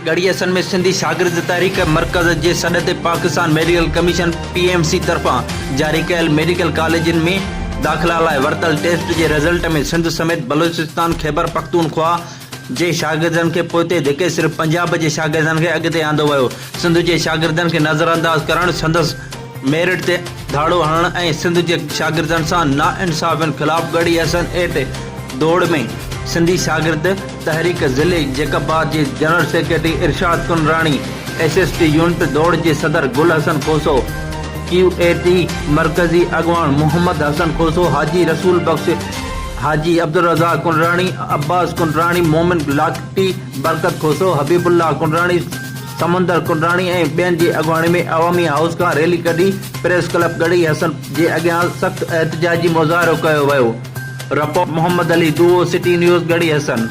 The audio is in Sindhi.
ڳڙهي حسن ۾ سنڌي شاگرد تحريڪ مرڪز جي سڏ تي Pakistan medical commission, P M C, طرفان جاري ڪيل ميڊيڪل ڪاليجن ۾ داخلا لاء ورتل ٽيسٽ جي رزلٽ ۾ سنڌ سميت بلوچستان، خيبرپختونخوا جي شاگردن کي پوئتي ڌڪي صرف پنجاب جي شاگردن کي اڳتي آندو ويو. سنڌ جي شاگردن کي نظرانداز ڪرڻ، سندس ميرٽ تي ڌاڙو هڻڻ ۽ سنڌ جي شاگردن سان ناانصافين خلاف ڳڙهي حسن ايٽ دوڙ ۾ سنڌي شاگرد تحريڪ ضلعي جيڪب آباد جي general secretary Irshad Kunrani, S S T unit دوڙ جي صدر گل حسن کوسو، ڪيو اي ٽي مرڪزي اڳواڻ محمد حسن کوسو، حاجي رسول بخش، حاجي عبدالرزاق ڪنراڻي، عباس ڪنراڻي، مومن لاکٽي، برڪت کوسو، حبيب الله ڪنراڻي، سمندر ڪنراڻي ۽ ٻين جي اڳواڻي ۾ عوامي هائوس کان ريلي ڪڍي پريس ڪلب ڳڙهي حسن جي اڳيان سخت احتجاجي مظاهرو ڪيو ويو، report, Muhammad Ali Duo, city news, Garhi Hassan.